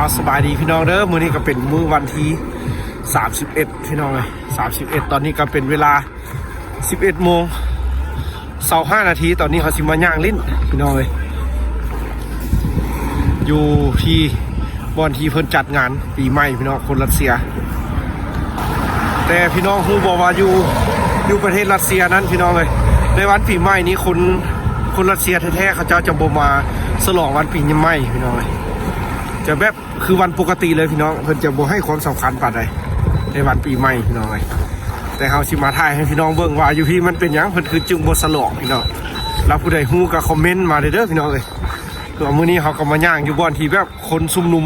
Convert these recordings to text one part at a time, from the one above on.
ເອົາ ສະບາຍດີພີ່ນ້ອງເດີ ມື້ນີ້ກໍເປັນມື້ວັນທີສາມສິບເອັດ ພີ່ນ້ອງເອີຍ ສາມສິບເອັດ ຕອນນີ້ກໍເປັນເວລາສິບເອັດໂມງຊາວຫ້ານາທີ. ຕອນນີ້ເຮົາຊິມາຍ່າງຫຼິ້ນ ພີ່ນ້ອງເອີຍ ຢູ່ທີ່ບ່ອນທີ່ເພິ່ນຈັດງານປີໃໝ່ ພີ່ນ້ອງ ຄົນຣັດເຊຍ. ແຕ່ພີ່ນ້ອງຮູ້ບໍ່ວ່າຢູ່ ຢູ່ປະເທດຣັດເຊຍນັ້ນ ພີ່ນ້ອງເອີຍ ໃນວັນປີໃໝ່ນີ້ ຄົນ ຄົນຣັດເຊຍແທ້ໆ ເຂົາເຈົ້າຈະບໍ່ມາສະຫຼອງວັນປີໃໝ່ ພີ່ນ້ອງເອີຍ ຈະແບບ ຄືວັນປົກກະຕິເລີຍພີ່ນ້ອງ ເພິ່ນຈະບໍ່ໃຫ້ຄວາມສຳຄັນປານໃດໃນວັນປີໃໝ່ພີ່ນ້ອງເອີຍ. ແຕ່ເຮົາຊິມາຖ່າຍໃຫ້ພີ່ນ້ອງເບິ່ງວ່າຢູ່ພີ້ມັນເປັນຫຍັງເພິ່ນຄືຈຶ່ງບໍ່ສະຫຼອງພີ່ນ້ອງ. ລະຜູ້ໃດຮູ້ກໍຄອມເມັນມາເດີພີ່ນ້ອງເອີຍ. ຄືວ່າມື້ນີ້ເຮົາກໍມາຍ່າງຢູ່ບ່ອນທີ່ແບບຄົນຊຸມນຸມ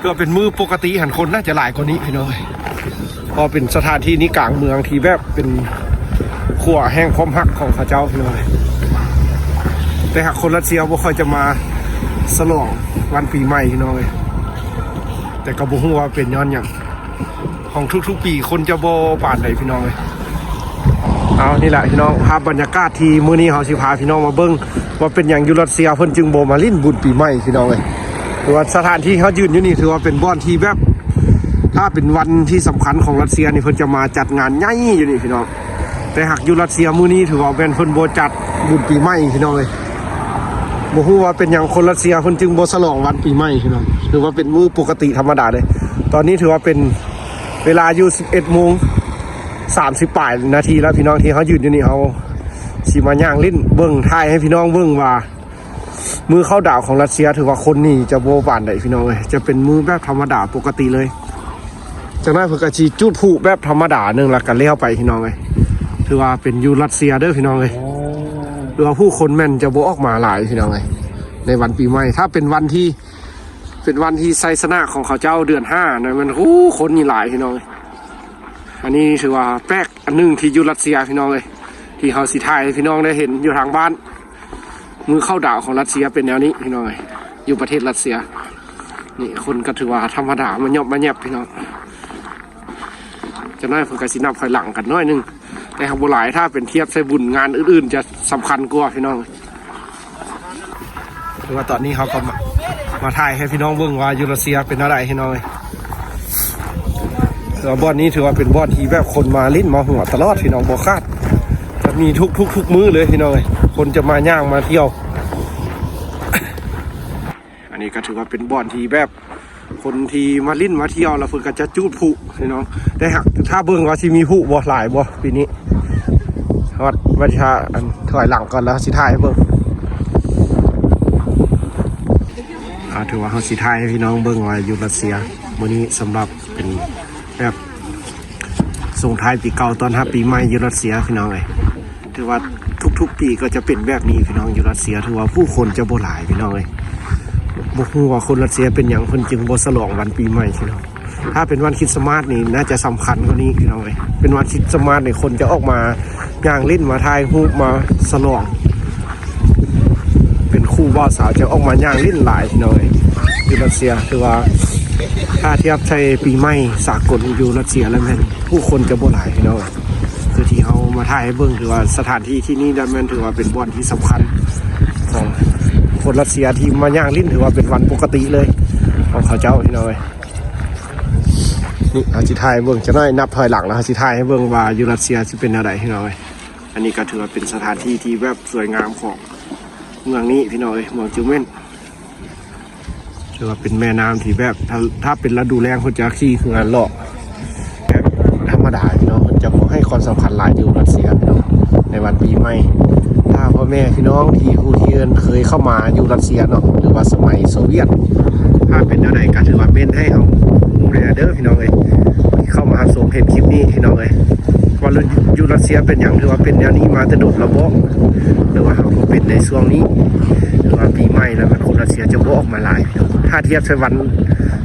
ຄືວ່າເປັນມື້ປົກກະຕິຫັ້ນຄົນໜ້າຈະຫຼາຍກວ່ານີ້ພີ່ນ້ອງເອີຍ. ເພາະເປັນສະຖານທີ່ໃນກາງເມືອງທີ່ແບບເປັນຂົວແຫ່ງຄວາມຮັກຂອງເຂົາເຈົ້າພີ່ນ້ອງເອີຍ. ແຕ່ຫາກຄົນຣັດເຊຍບໍ່ຄ່ອຍຈະມາສະຫຼອງວັນປີໃໝ່ພີ່ນ້ອງເອີຍ. ແຕ່ກໍບໍ່ຮູ້ວ່າເປັນຍ້ອນຫຍັງ ຂອງທຸກໆປີຄົນຈະບໍ່ປານໃດພີ່ນ້ອງເອີຍ. ເອົາ ນີ້ແຫຼະພີ່ນ້ອງ ພາບບັນຍາກາດທີ່ມື້ນີ້ເຮົາຊິພາພີ່ນ້ອງມາເບິ່ງ ວ່າເປັນຫຍັງຢູ່ຣັດເຊຍເພິ່ນຈຶ່ງບໍ່ມາຫຼິ້ນບຸນປີໃໝ່ພີ່ນ້ອງເອີຍ. ຖືວ່າສະຖານທີ່ເຮົາຢືນຢູ່ນີ້ ຖືວ່າເປັນບ່ອນທີ່ແບບ ຖ້າເປັນວັນທີ່ສຳຄັນຂອງຣັດເຊຍນີ້ ເພິ່ນຈະມາຈັດງານໃຫຍ່ຢູ່ນີ້ພີ່ນ້ອງ. ແຕ່ຫາກຢູ່ຣັດເຊຍມື້ນີ້ ຖືວ່າແມ່ນເພິ່ນບໍ່ຈັດບຸນປີໃໝ່ພີ່ນ້ອງເອີຍ. ບໍ່ຮູ້ວ່າເປັນຫຍັງຄົນຣັດເຊຍເພິ່ນຈຶ່ງບໍ່ສະຫຼອງວັນປີໃໝ່ພີ່ນ້ອງ. ຖືວ່າເປັນມື້ປົກກະຕິທຳມະດາເລີຍ. ຕອນນີ້ຖືວ່າເປັນເວລາຢູ່ສິບເອັດໂມງສາມສິບປາຍນາທີແລ້ວພີ່ນ້ອງ ທີ່ເຮົາຢືນຢູ່ນີ້ ເຮົາຊິມາຍ່າງຫຼິ້ນເບິ່ງ ຖ່າຍໃຫ້ພີ່ນ້ອງເບິ່ງວ່າ ມື້ເຂົ້າດາວຂອງຣັດເຊຍ ຖືວ່າຄົນນີ້ຈະບໍ່ປານໃດພີ່ນ້ອງເອີຍ. ຈະເປັນມື້ແບບທຳມະດາປົກກະຕິເລີຍ. ຈັກໜ້ອຍເພິ່ນກໍຊິຈູດຜຸແບບທຳມະດາໜຶ່ງ ແລ້ວກໍແລ້ວໄປພີ່ນ້ອງເອີຍ. ຖືວ່າເປັນຢູ່ຣັດເຊຍເດີພີ່ນ້ອງເອີຍ. ຖືວ່າຜູ້ຄົນແມ່ນຈະບໍ່ອອກມາຫຼາຍພີ່ນ້ອງເອີຍ ໃນວັນປີໃໝ່. ຖ້າເປັນວັນທີ່ ເປັນວັນທີ່ໄຊຊະນະຂອງເຂົາເຈົ້າເດືອນຫ້ານະ ແມ່ນ ໂອ້ ຄົນນີ້ຫຼາຍພີ່ນ້ອງເອີຍ. ອັນນີ້ຖືວ່າແປກອັນໜຶ່ງທີ່ຢູ່ຣັດເຊຍພີ່ນ້ອງເອີຍ ທີ່ເຮົາຊິຖ່າຍໃຫ້ພີ່ນ້ອງໄດ້ເຫັນຢູ່ທາງບ້ານ. ມື້ເຂົ້າດາວຂອງຣັດເຊຍເປັນແນວນີ້ພີ່ນ້ອງເອີຍ ຢູ່ປະເທດຣັດເຊຍ. ນີ້ຄົນກໍຖືວ່າທຳມະດາ ມາຫຍອບມາແຫຍບພີ່ນ້ອງ. ຈັກໜ້ອຍເພິ່ນກໍຊິນັບຖອຍຫຼັງກັນໜ້ອຍໜຶ່ງ ແຕ່ຫາກບໍ່ຫຼາຍ ຖ້າເປັນທຽບໃສ່ບຸນງານອື່ນໆ ຈະສຳຄັນກວ່າພີ່ນ້ອງ. ຄືວ່າຕອນນີ້ເຮົາກໍມາ ມາຖ່າຍໃຫ້ພີ່ນ້ອງເບິ່ງວ່າຢູ່ຣັດເຊຍເປັນແນວໃດພີ່ນ້ອງເອີຍ. ຄືວ່າບ່ອນນີ້ຖືວ່າເປັນບ່ອນທີ່ແບບຄົນມາຫຼິ້ນມາຫົວຕະຫຼອດພີ່ນ້ອງ ບໍ່ຂາດ ຈະມີທຸກໆ ທຸກມື້ເລີຍພີ່ນ້ອງເອີຍ. ຄົນຈະມາຍ່າງມາທ່ຽວ. ອັນນີ້ກໍຖືວ່າເປັນບ່ອນທີ່ແບບຄົນທີ່ມາຫຼິ້ນມາທ່ຽວ ແລ້ວເພິ່ນກໍຈະຈູດຜຸພີ່ນ້ອງ. ແຕ່ຫາກ ຖ້າເບິ່ງວ່າຊິມີຜຸບໍ່ ຫຼາຍບໍ່ປີນີ້. ຮອດ ວ່າຊິຖ້າ ອັນ ຖອຍຫຼັງກ່ອນ ແລ້ວຊິຖ່າຍໃຫ້ເບິ່ງ. ອ່າ ຖືວ່າເຮົາຊິຖ່າຍໃຫ້ພີ່ນ້ອງເບິ່ງວ່າຢູ່ຣັດເຊຍມື້ນີ້ ສຳລັບເປັນແບບ ສົ່ງທ້າຍປີເກົ່າຕ້ອນຮັບປີໃໝ່ຢູ່ຣັດເຊຍພີ່ນ້ອງເອີຍ. ຖືວ່າທຸກໆປີກໍຈະເປັນແບບນີ້ພີ່ນ້ອງ ຢູ່ຣັດເຊຍ ຖືວ່າຜູ້ຄົນຈະບໍ່ຫຼາຍພີ່ນ້ອງເອີຍ. ບໍ່ຮູ້ວ່າຄົນຣັດເຊຍເປັນຫຍັງເພິ່ນຈຶ່ງບໍ່ສະຫຼອງວັນປີໃໝ່ພີ່ນ້ອງ. ຖ້າເປັນວັນຄຣິດສະມາດນີ້ໜ້າຈະສຳຄັນກວ່ານີ້ພີ່ນ້ອງເອີຍ. ເປັນວັນຄຣິດສະມາດນີ້ຄົນຈະອອກມາຍ່າງຫຼິ້ນ ມາຖ່າຍຮູບ ມາສະຫຼອງ ເປັນຄູ່ບ່າວສາວຈະອອກມາຍ່າງຫຼິ້ນຫຼາຍພີ່ນ້ອງເອີຍ. ຢູ່ຣັດເຊຍ ຖືວ່າຖ້າທຽບໃສ່ປີໃໝ່ສາກົນຢູ່ຣັດເຊຍແລ້ວແມ່ນຜູ້ຄົນຈະບໍ່ຫຼາຍພີ່ນ້ອງ. ຄືທີ່ເຮົາມາຖ່າຍໃຫ້ເບິ່ງ ຖືວ່າສະຖານທີ່ທີ່ນີ້ແມ່ນຖືວ່າເປັນບ່ອນທີ່ສຳຄັນຂອງຄົນຣັດເຊຍທີ່ມາຍ່າງຫຼິ້ນ ຖືວ່າເປັນວັນປົກກະຕິເລີຍຂອງເຂົາເຈົ້າພີ່ນ້ອງເອີຍ. ນີ້ເຮົາຊິຖ່າຍໃຫ້ເບິ່ງຈັກໜ້ອຍ ນັບຖອຍຫຼັງແລ້ວເຮົາຊິຖ່າຍໃຫ້ເບິ່ງວ່າຢູ່ຣັດເຊຍຊິເປັນແນວໃດພີ່ນ້ອງເອີຍ. ອັນນີ້ກໍຖືວ່າເປັນສະຖານທີ່ທີ່ແບບສວຍງາມຂອງເມືອງນີ້ພີ່ນ້ອງເອີຍ ເມືອງຈິວເມັນ. ຖືວ່າເປັນແມ່ນ້ຳທີ່ແບບ ຖ້າ ຖ້າເປັນລະດູແລ້ງເພິ່ນຈະຂີ່ເຮືອເລາະແບບທຳມະດາພີ່ນ້ອງ ເພິ່ນຈະບໍ່ໃຫ້ຄວາມສຳຄັນຫຼາຍຢູ່ຣັດເຊຍພີ່ນ້ອງ ໃນວັນປີໃໝ່. ຖ້າພໍ່ແມ່ພີ່ນ້ອງທີ່ຮູ້ທີ່ເອີ້ນເຄີຍເຂົ້າມາຢູ່ຣັດເຊຍເນາະ ຫຼືວ່າສະໄໝໂຊວຽດ ຖ້າເປັນແນວໃດກໍຖືວ່າເມັ້ນໃຫ້ເຮົາຮູ້ແດ່ເດີພີ່ນ້ອງເອີຍ ທີ່ເຂົ້າມາຮັບຊົມເຫັນຄລິບນີ້ພີ່ນ້ອງເອີຍ. ວ່າຢູ່ຣັດເຊຍເປັນຫຍັງ ຖືວ່າເປັນແນວນີ້ມາແຕ່ດົນແລ້ວບໍ ຫຼືວ່າເຮົາກໍເປັນໃນຊ່ວງນີ້ ຖືວ່າປີໃໝ່ແລ້ວມັນຄົນຣັດເຊຍຈະບໍ່ອອກມາຫຼາຍ ຖ້າທຽບໃສ່ວັນ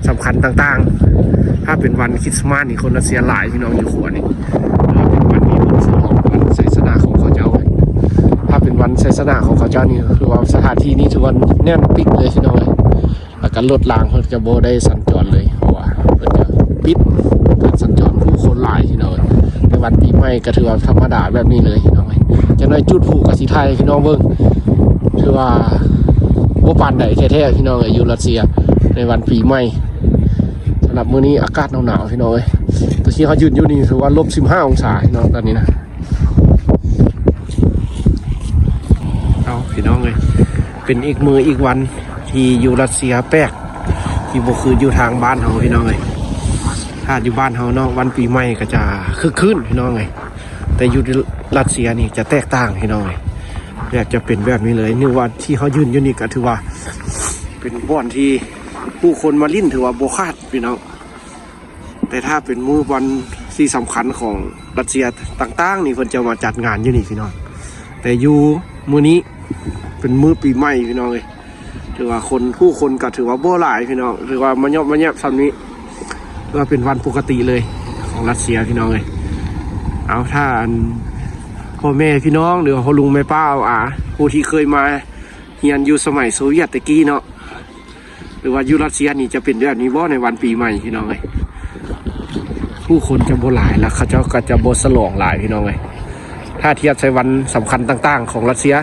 ສຳຄັນຕ່າງໆ. ຖ້າເປັນວັນຄຣິດສະມາດນີ້ຄົນຣັດເຊຍຫຼາຍພີ່ນ້ອງ ຢູ່ຂົວນີ້ ຖືວ່າເປັນວັນທີ່ເພິ່ນສະຫຼອງວັນໄຊຊະນະຂອງເຂົາເຈົ້າ. ຖ້າເປັນວັນໄຊຊະນະຂອງເຂົາເຈົ້ານີ້ ຄືວ່າສະຖານທີ່ນີ້ຖືວ່າແໜ້ນປິກເລີຍພີ່ນ້ອງເອີຍ. ແລ້ວກໍລົດລາງເພິ່ນຈະບໍ່ໄດ້ສັນຈອນເລີຍ ເພາະວ່າເພິ່ນຈະປິດການສັນຈອນ ຜູ້ຄົນຫຼາຍພີ່ນ້ອງ. ໃນວັນປີໃໝ່ກໍຖືວ່າທຳມະດາແບບນີ້ເລີຍພີ່ນ້ອງ. ຈັກໜ້ອຍຈູດຜຸກໍຊິຖ່າຍໃຫ້ພີ່ນ້ອງເບິ່ງ ຖືວ່າບໍ່ປານໃດແທ້ໆພີ່ນ້ອງ ຢູ່ຣັດເຊຍໃນວັນປີໃໝ່. ສຳລັບມື້ນີ້ອາກາດໜາວໆ ພີ່ນ້ອງເອີຍ. ແຕ່ທີ່ເຮົາຢືນຢູ່ນີ້ຖືວ່າລົບສິບຫ້າອົງສາເນາະ ຕອນນີ້ນະ. ເອົາ ພີ່ນ້ອງເອີຍ ເປັນອີກມື້ອີກວັນທີ່ຢູ່ລັດເຊຍແປກ ທີ່ບໍ່ຄືຢູ່ທາງບ້ານເຮົາ ພີ່ນ້ອງເອີຍ. ຖ້າຢູ່ບ້ານເຮົາເນາະ ວັນປີໃໝ່ກໍຈະຄຶກຄື້ນ ພີ່ນ້ອງເອີຍ. ແຕ່ຢູ່ລັດເຊຍນີ້ຈະແຕກຕ່າງ ພີ່ນ້ອງເອີຍ ແບບຈະເປັນແບບນີ້ເລີຍ. ນຶກວ່າທີ່ເຮົາຢືນຢູ່ນີ້ກໍຖືວ່າເປັນບ່ອນທີ່ຜູ້ຄົນມາຫຼິ້ນ ຖືວ່າບໍ່ຂາດ ພີ່ນ້ອງ. ແຕ່ຖ້າເປັນມື້ວັນທີ່ສຳຄັນຂອງລັດເຊຍຕ່າງໆນີ້ ເພິ່ນຈະມາຈັດງານຢູ່ນີ້ ພີ່ນ້ອງ. ແຕ່ຢູ່ມື້ນີ້ເປັນມື້ປີໃໝ່ ພີ່ນ້ອງເອີຍ ຖືວ່າຄົນ ຜູ້ຄົນກໍຖືວ່າບໍ່ຫຼາຍ ພີ່ນ້ອງ. ຖືວ່າມາຍອບມາແຍບສ່ຳນີ້ ຖືວ່າເປັນວັນປົກກະຕິເລີຍຂອງລັດເຊຍ ພີ່ນ້ອງເອີຍ. ເອົາ ຖ້າອັນ ພໍ່ແມ່ພີ່ນ້ອງ ຫຼືວ່າພໍ່ລຸງແມ່ປ້າອາ ຜູ້ທີ່ເຄີຍມາຮຽນຢູ່ສະໄໝໂຊວຽດແຕ່ກີ້ເນາະ ຫຼືວ່າຢູ່ລັດເຊຍນີ້ຈະເປັນແບບນີ້ບໍ່ໃນວັນປີໃໝ່ ພີ່ນ້ອງເອີຍ? ຜູ້ຄົນຈະບໍ່ຫຼາຍ ແລ້ວເຂົາເຈົ້າກໍຈະບໍ່ສະຫຼອງຫຼາຍ ພີ່ນ້ອງເອີຍ. ຖ້າທຽບໃສ່ວັນສຳຄັນຕ່າງໆຂອງລັດເຊຍ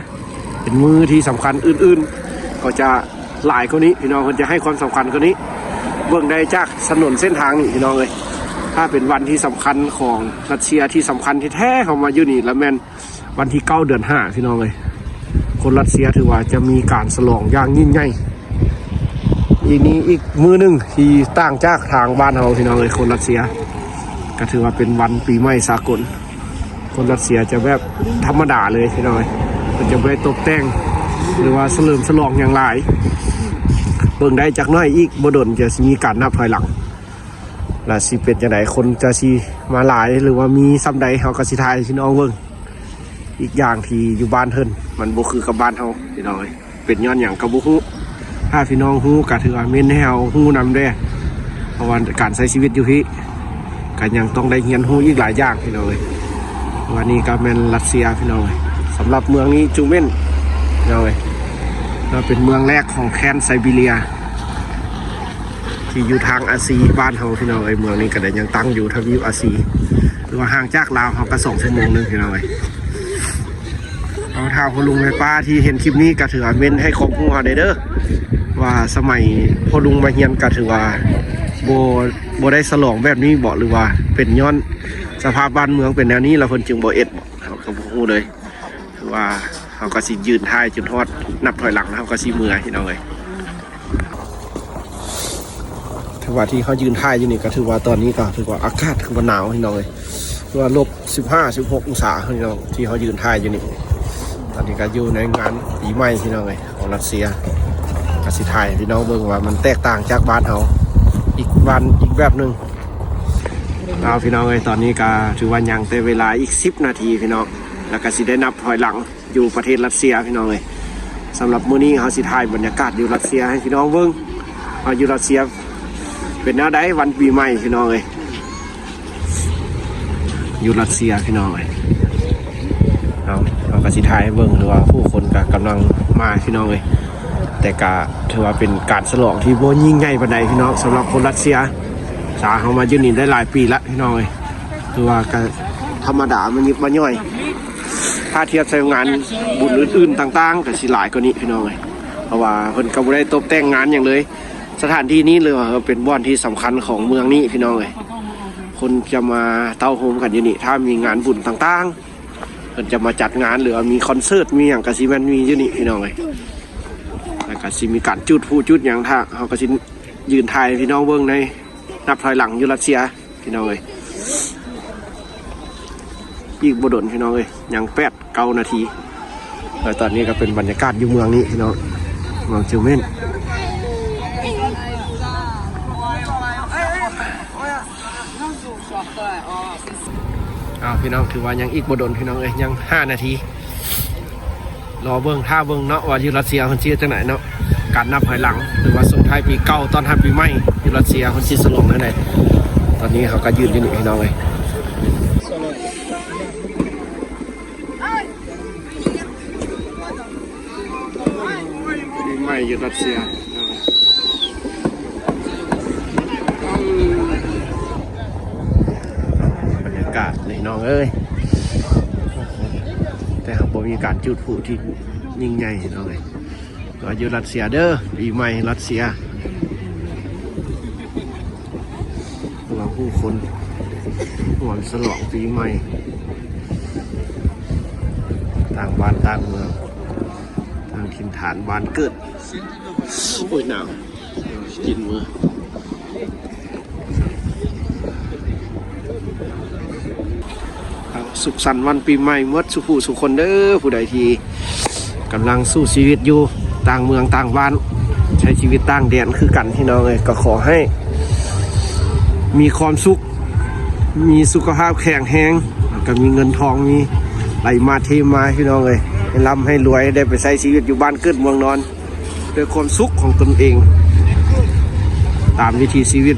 ເປັນມື້ທີ່ສຳຄັນອື່ນໆ ກໍຈະຫຼາຍກວ່ານີ້ ພີ່ນ້ອງ. ເພິ່ນຈະໃຫ້ຄວາມສຳຄັນກວ່ານີ້ ເບິ່ງໄດ້ຈາກຖະໜົນເສັ້ນທາງນີ້ ພີ່ນ້ອງເອີຍ. ຖ້າເປັນວັນທີ່ສຳຄັນຂອງລັດເຊຍ ທີ່ສຳຄັນແທ້ໆ ເຂົ້າມາຢູ່ນີ້ລະແມ່ນ ວັນທີເກົ້າ ເດືອນຫ້າ ພີ່ນ້ອງເອີຍ. ຄົນລັດເຊຍຖືວ່າຈະມີການສະຫຼອງຢ່າງຍິ່ງໃຫຍ່. ອີກນີ້ອີກມື້ໜຶ່ງທີ່ຕ່າງຈາກທາງບ້ານເຮົາ ພີ່ນ້ອງເອີຍ. ຄົນລັດເຊຍກໍຖືວ່າເປັນວັນປີໃໝ່ສາກົນ. ຄົນລັດເຊຍຈະແບບທຳມະດາເລີຍ ພີ່ນ້ອງເອີຍ. ເພິ່ນຈະບໍ່ໄດ້ຕົບແຕ່ງ ຫຼືວ່າສະເຫຼີມສະຫຼອງຫຍັງຫຼາຍ. ເບິ່ງໄດ້ຈັກໜ້ອຍ ອີກບໍ່ດົນຈະຊິມີການນັບຖອຍຫຼັງ. ລະຊິເປັນຈັ່ງໃດ ຄົນຈະຊິມາຫຼາຍ ຫຼືວ່າມີສ່ຳໃດ ເຮົາກໍຊິຖ່າຍໃຫ້ພີ່ນ້ອງເບິ່ງ. ອີກຢ່າງທີ່ຢູ່ບ້ານເພິ່ນ ມັນບໍ່ຄືກັບບ້ານເຮົາ ພີ່ນ້ອງເອີຍ. ເປັນຍ້ອນຫຍັງກໍບໍ່ຮູ້. ຖ້າພີ່ນ້ອງຮູ້ກໍຖືວ່າເມັ້ນໃຫ້ເຮົາຮູ້ນຳແດ່ ເພາະວ່າການໃຊ້ຊີວິດຢູ່ພີ້ ກໍຍັງຕ້ອງໄດ້ຮຽນຮູ້ອີກຫຼາຍຢ່າງ ພີ່ນ້ອງເອີຍ. ວ່ານີ້ກໍແມ່ນລັດເຊຍ ພີ່ນ້ອງເອີຍ. ສຳລັບເມືອງນີ້ ຈູເມັນ ພີ່ນ້ອງເອີຍ ກໍເປັນເມືອງແລກຂອງແຄວ້ນໄຊບີເຣຍ ທີ່ຢູ່ທາງອາຊີບ້ານເຮົາ ພີ່ນ້ອງເອີຍ. ເມືອງນີ້ກໍໄດ້ຍັງຕັ້ງຢູ່ທະວີບອາຊີ ຫຼືວ່າຫ່າງຈາກລາວເຮົາກໍສອງຊົ່ວໂມງໜຶ່ງ ພີ່ນ້ອງເອີຍ. ເອົາ ຖ້າພໍ່ລຸງແມ່ປ້າທີ່ເຫັນຄລິບນີ້ກໍຖືວ່າເມັ້ນໃຫ້ຄວາມຮູ້ເຮົາແດ່ເດີ ວ່າສະໄໝພໍ່ລຸງມາຮຽນກໍຖືວ່າບໍ່ ບໍ່ໄດ້ສະຫຼອງແບບນີ້ບໍ ຫຼືວ່າເປັນຍ້ອນສະພາບບ້ານເມືອງເປັນແນວນີ້ ແລ້ວເພິ່ນຈຶ່ງບໍ່ເຮັດບໍ ເຮົາກໍບໍ່ຮູ້ເລີຍ. ຄືວ່າເຮົາກໍຊິຢືນຖ່າຍຈົນຮອດນັບຖອຍຫຼັງ ແລ້ວເຮົາກໍຊິເມືອ ພີ່ນ້ອງເອີຍ. ຖືວ່າທີ່ເຮົາຢືນຖ່າຍຢູ່ນີ້ ກໍຖືວ່າຕອນນີ້ກໍຖືວ່າອາກາດຄືວ່າໜາວ ພີ່ນ້ອງເອີຍ. ຄືວ່າລົບສິບຫ້າ ສິບຫົກອົງສາ ພີ່ນ້ອງ ທີ່ເຮົາຢືນຖ່າຍຢູ່ນີ້. ຕອນນີ້ກໍຢູ່ໃນງານປີໃໝ່ ພີ່ນ້ອງເອີຍ ຂອງລັດເຊຍ. ກໍຊິຖ່າຍໃຫ້ພີ່ນ້ອງເບິ່ງວ່າມັນແຕກຕ່າງຈາກບ້ານເຮົາ ອີກບ້ານອີກແບບໜຶ່ງ. ເອົາ ພີ່ນ້ອງເອີຍ ຕອນນີ້ກໍຖືວ່າຍັງແຕ່ເວລາອີກສິບນາທີ ພີ່ນ້ອງ ແລ້ວກໍຊິໄດ້ນັບຖອຍຫຼັງ ຢູ່ປະເທດລັດເຊຍ ພີ່ນ້ອງເອີຍ. ສຳລັບມື້ນີ້ເຮົາຊິຖ່າຍບັນຍາກາດຢູ່ລັດເຊຍໃຫ້ພີ່ນ້ອງເບິ່ງ ວ່າຢູ່ລັດເຊຍເປັນແນວໃດວັນປີໃໝ່ ພີ່ນ້ອງເອີຍ. ຢູ່ລັດເຊຍ ພີ່ນ້ອງເອີຍ ເຮົາ ເຮົາກໍຊິຖ່າຍໃຫ້ເບິ່ງ ຄືວ່າຜູ້ຄົນກໍກຳລັງມາ ພີ່ນ້ອງເອີຍ. ແຕ່ກໍຖືວ່າເປັນການສະຫຼອງທີ່ບໍ່ຍິ່ງໃຫຍ່ປານໃດ ພີ່ນ້ອງ ສຳລັບຄົນລັດເຊຍ. ສາເຮົາມາຢູ່ນີ້ໄດ້ຫຼາຍປີລະ ພີ່ນ້ອງເອີຍ. ຄືວ່າກໍທຳມະດາ ມາຍິບມາຍ່ອຍ. ຖ້າທຽບໃສ່ງານບຸນອື່ນໆຕ່າງໆ ກໍຊິຫຼາຍກວ່ານີ້ ພີ່ນ້ອງເອີຍ ເພາະວ່າເພິ່ນກໍບໍ່ໄດ້ຕົບແຕ່ງງານຫຍັງເລີຍ. ສະຖານທີ່ນີ້ເລີຍວ່າເປັນບ່ອນທີ່ສຳຄັນຂອງເມືອງນີ້ ພີ່ນ້ອງເອີຍ. ຄົນຈະມາເຕົ້າໂຮມກັນຢູ່ນີ້ ຖ້າມີງານບຸນຕ່າງໆ ເພິ່ນຈະມາຈັດງານ ຫຼືວ່າມີຄອນເສີດ ມີຫຍັງ ກໍຊິແມ່ນມີຢູ່ນີ້ ພີ່ນ້ອງເອີຍ. ແລ້ວກໍຊິມີການຈູດພລຸຈູດຫຍັງ ຖ້າເຮົາກໍຊິຢືນຖ່າຍໃຫ້ພີ່ນ້ອງເບິ່ງໃນນັບຖອຍຫຼັງຢູ່ລັດເຊຍ ພີ່ນ້ອງເອີຍ. ອີກບໍ່ດົນ ພີ່ນ້ອງເອີຍ ຍັງແປດ ເກົ້ານາທີ. ແລ້ວຕອນນີ້ກໍເປັນບັນຍາກາດຢູ່ເມືອງນີ້ ພີ່ນ້ອງ ເມືອງຈິວເມັນ. ເອົາ ພີ່ນ້ອງ ຖືວ່າຍັງອີກບໍ່ດົນ ພີ່ນ້ອງເອີຍ ຍັງຫ້ານາທີ. ລໍເບິ່ງ ຖ້າເບິ່ງເນາະ ວ່າຢູ່ລັດເຊຍເພິ່ນຊິເຮັດຈັ່ງໃດເນາະ ການນັບຖອຍຫຼັງ ຫຼືວ່າສົ່ງທ້າຍປີເກົ່າຕ້ອນຮັບປີໃໝ່ ຢູ່ລັດເຊຍເພິ່ນຊິສະຫຼອງແນວໃດ. ຕອນນີ້ເຮົາກໍຢືນຢູ່ນີ້ ພີ່ນ້ອງເອີຍ. ປີໃໝ່ຢູ່ລັດເຊຍ ບັນຍາກາດນີ້ ພີ່ນ້ອງເອີຍ. ແຕ່ເຮົາບໍ່ມີການຈູດພລຸທີ່ຍິ່ງໃຫຍ່ ພີ່ນ້ອງເອີຍ. ກໍຢູ່ລັດເຊຍເດີ ປີໃໝ່ລັດເຊຍ. ຜູ້ຄົນຮ່ວມສະຫຼອງປີໃໝ່ ຕ່າງບ້ານຕ່າງເມືອງ ຕ່າງຖິ່ນຖານບ້ານເກີດ. ໂອ້ຍ ໜາວ ກິນມື້ ສຸກສັນວັນປີໃໝ່ໝົດສູ່ຜູ້ສູ່ຄົນເດີ. ຜູ້ໃດທີ່ກຳລັງສູ້ຊີວິດຢູ່ຕ່າງເມືອງຕ່າງບ້ານ ໃຊ້ຊີວິດຕ່າງແດນຄືກັນ ພີ່ນ້ອງເອີຍ ກໍຂໍໃຫ້ມີຄວາມສຸກ ມີສຸຂະພາບແຂງແຮງ ແລ້ວກໍມີເງິນທອງ ມີໄຫຼມາເທມາ ພີ່ນ້ອງເອີຍ ໃຫ້ລ່ຳໃຫ້ລວຍ ໄດ້ໄປໃຊ້ຊີວິດຢູ່ບ້ານເກີດເມືອງນອນ ດ້ວຍຄວາມສຸກຂອງຕົນເອງ ຕາມວິຖີຊີວິດ